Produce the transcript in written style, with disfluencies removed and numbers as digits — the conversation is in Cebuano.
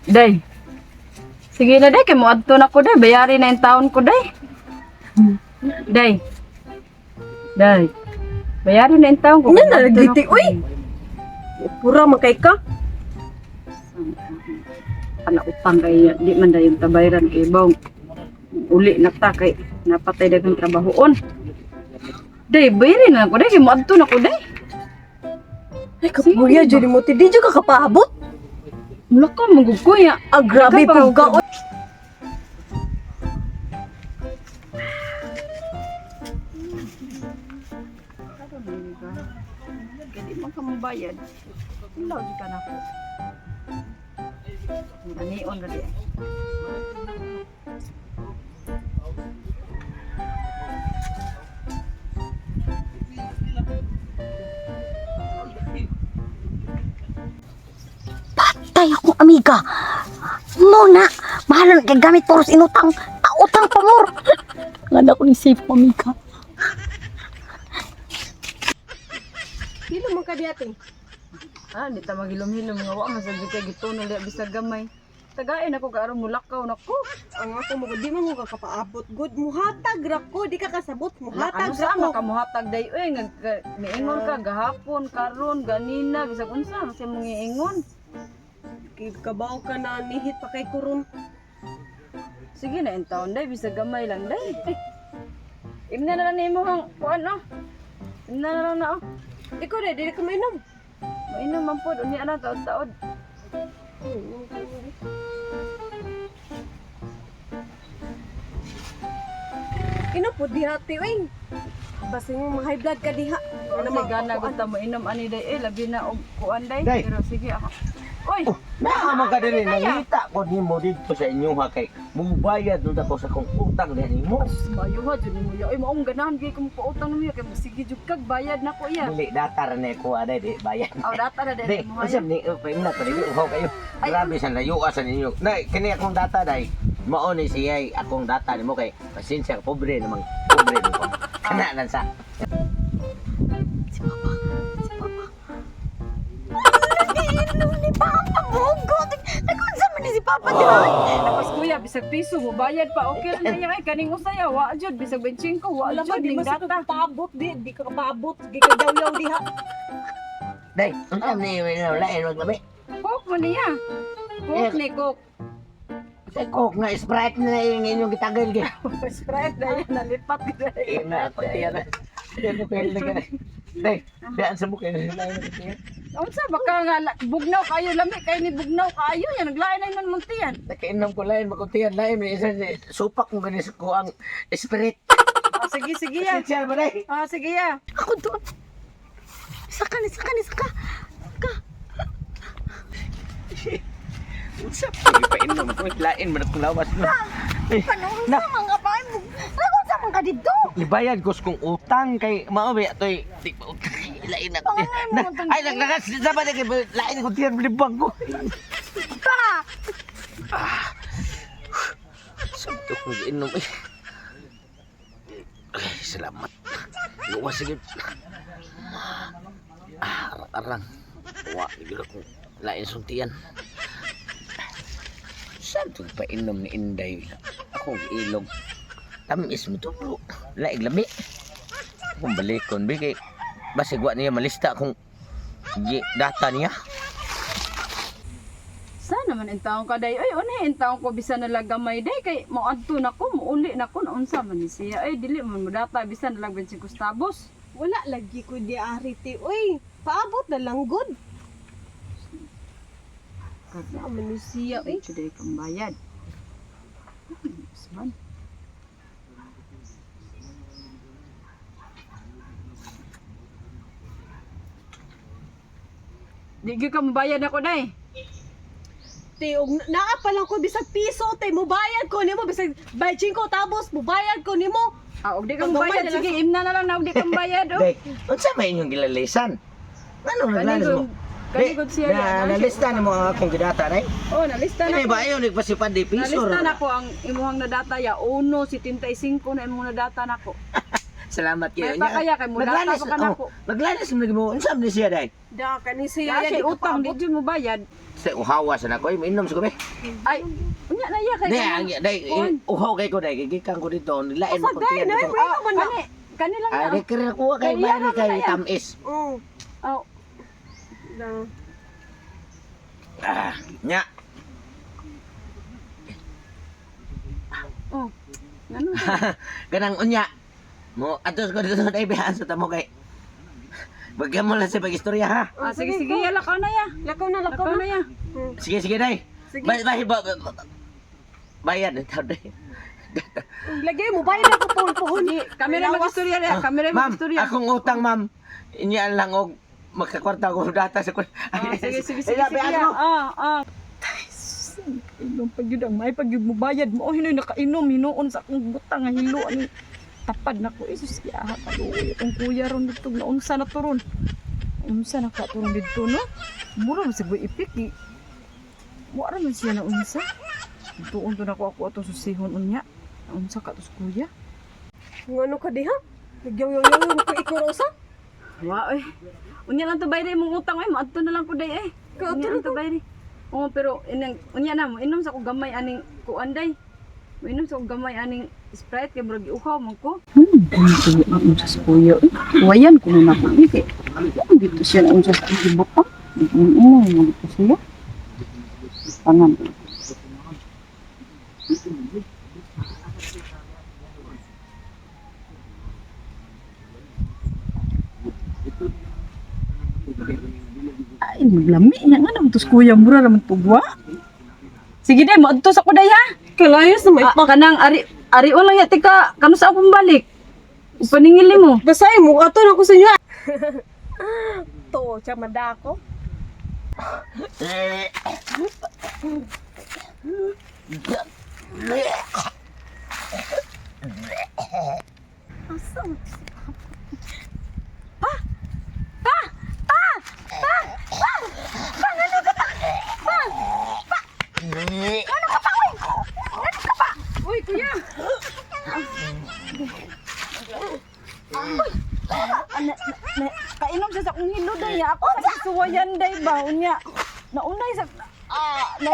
Day. Sige na day, kay moadto na ko day, bayari na yung taon ko day. Day. Day. Bayari na yung taon ko. Nga na, Moadto lagi, ko, uy. day. Pura man kay ka. Ana utang kay di man dayon tabayran kay bawng uli na ta kay napatay daghang trabahoon. Day, bayari na ko day, kay moadto na ko day. Ay, kapuya, jud mo ti di jud ka kapaabot. Mula ka mugug ko ya. Ah, grabe Ikaw pa, po ka. Oy. Kaya di man ka mabayad. Wala jud ka nako. Anion ra di. Ay. Patay akong amiga. Muna, mahal na gamit poros inutang. Utang pa more. Nga ko ni safe ko, amiga. Pilo man ka diating. Ah, di ta magilom-hilom nga wa man sa jud kay gitunol diha bisag gamay. Tagain ako karon mulakaw nako. Ang ako mo di man ko ka kapaabot good. Muhatag ra ko, di ka kasabot. Muhatag Muhatag ra sa ko. makamuhatag day oy nga miingon ka gahapon karon ganina bisag unsa kasi mong iingon. Kay kabaw ka na nihit pa kay kuron. Sige na in taon day bisag gamay lang day. Ay, imna na lang nimo ang kuan oh. Imna na lang na oh. Ikaw na, dili ka mainom. Mainom man pod unya na taod-taod. Ino po dihati, oy. Basta yung high blood ka diha. Ano may gana gud ta mo inom ani day eh labi na og kuan day. Day. Pero sige ako. Oy, Naa man ka diri nangita ko nimo didto sa inyo ha kay mubayad nun ako sa kong utang diha nimo. Mayo ha jud nimo ya. Oy, maong ganahan gyud kung pautang nimo ya kay sige jud kag bayad na ko iya. Dili data ra na ko aday di bayad. Aw data na Di, day mo unsa ni paimna pa dili uhaw kayo. Ay, Grabe sa layo sa ninyo. Nay, kini akong data day. Mao ni siya akong data nimo kay pasensya pobre namang pobre nimo. Kana lang sa. Si Papa. Si Papa. Nag-iinom ni Papa. Bugot. Nag-unsa man ni si Papa di ba? Tapos kuya, bisag piso mo bayad pa okay lang na yan. Ay, kaning usaya wa jud bisag 25 wa Wala ka, jud di ning man sa data. kapaabot, di ka kapaabot. Di ka daw diha. Day, unsa ni lain wag labi. Coke mo niya. Coke ni Coke. Sa coke nga Sprite na yung inyong gitagal gi. Sprite na yan nalipat gud. Ina ako tiyan na. Tiyan ko kayo na ganun. Day, daan sa bukid. Unsa baka nga bugnaw kayo lami kay ni bugnaw kayo yan naglain na man muntian. Nakainom ko lain, makuntiyan lain. May isa supak mo ganis ko ang spirit. Ah, sige sige ya. Pasensya ba day? Ah, sige ya. Ako doon. Isa ka, isa ka, isa ka. Ka. Unsa pa ipainom ko lain man akong lawas no. Eh, Ano unsa man ka pa? Nag-unsa man ka dito? Ibayad ko sa kong utang kay mao ba toy di pa utang lain na. Panganay mo utang Ay naglagas sa ba kay lain ko tiyan libang ko. Pa! Sabto ko inom eh. Ay, salamat. Luwas sige. Ah, arang-arang. Wa gyud ako lain suntian. Saan to painom ni Inday? Akong ilog. Tamis mo to bro. Laig lami. Akong balikon bi kay basig wa niya malista akong data niya. Sana man in taon ka day. Ay, unay in taon ko bisan na lang gamay day kay moadto na ko, muuli na ko na unsa man ni siya. Ay, dili man mo data bisan na lang 25 tabos. Wala lagi ko di ari ti, oy. Paabot na lang good. Sa man ni siya, oy. Today kang bayad. Usman. Di gyud ka mobayad ako day. Ti, og naa pa lang ko bisag piso te, mubayad ko nimo bisag 25 tapos mubayad ko nimo. Ah, og di ka Ang gamay mobayad na lang. sige imna na lang na og di ka mobayad oh. Day, unsa may inyong gilalisan? Ngano naglalis mo? Kani gud siya Na, yan, ano? nalista nimo ang akong gidata, day. Oh, nalista na Kini ko. ba ayon nagpasipad di piso? Nalista na ko ang imuhang nadata ya 1.75 na imong nadata nako. Salamat kayo. May pa kaya kay mudata Maglanas, pa ka nako. oh, maglanas mo mo. Unsa man ni siya day? Da kani siya Siya di ka utang di paabot. jud mo bayad. Sa uhawa sa nako, ay mainom sa gabi. Ay, unya na iya kay Day, kanang- ang day, Kuan. uhaw kay ko day, gikan ko dito, nilain Asa mo day, kung nay, dito. may man na. Kani, kani lang Ay, na. di kaya kuha kay Kay iya bayad naman kay na yan. tamis. Oh. Oh, Da. Ah, nya. oh. Ngano? Kanang unya. Mo atos ko dito day bihan sa tamo kay. Bagyan mo lang sa pag-istorya ha. Ah, sige sige, ya lakaw na ya. Lakaw na, lakaw Lakaw na. na ya. Sige sige day. Sige. Bay bay ba, ba- bayad ang tawag day. Lagi mo bayad ako puhon-puhon. Sige, kami ra mag-istorya ya, kami ra Ma'am, mag-istorya. akong utang ma'am. Inyaan lang og magkakwarta ko data sa kun. Ah, sige sige sige. Ay, Sige. bihan mo. Ah, ah. Inom pag yun ang may pag yun mo bayad mo. Oh, hinoy nakainom hinuon sa akong butang nga hilo ani tapad na ko. Isus iya kaluoy akong kuya ron dito naunsa na to ron. Unsa na ka to ron dito no? Mura man siguro ipik eh. Wa ra man siya na unsa. Tuon to nako ako atong susihon unya. Unsa ka to sa kuya? Ngano ka diha? Nagyaw-yaw ko ikaw rosa. Wa oy. Unya lang to bayri imong utang oy, maadto na lang ko day eh. Kaadto Unya lang to bayri. Oo, pero inang unya na mo inom sa ko gamay aning kuan day. Mo inom sa ko gamay aning Sprite kay murag giuhaw man ko. Unsa sa kuya oy. Wayan ko na ko ni kay. Dito siya na unsa sa akong butang. Imo mo dito siya. Pangan. Ay, maglami niya nga naman to sa kuya mura naman tugwa. Sige day, moadto sa ko day ha. Kalayas na may Ah, kanang ari ari lang ya tika kanu sa akong balik. Ipaningili mo. Basta mo ato na ko sa inyo. To, chamada ako. Uy, kuya. Kainom siya sa akong hilo day. Ako sa suwayan day ba unya. Naunay sa ah, na,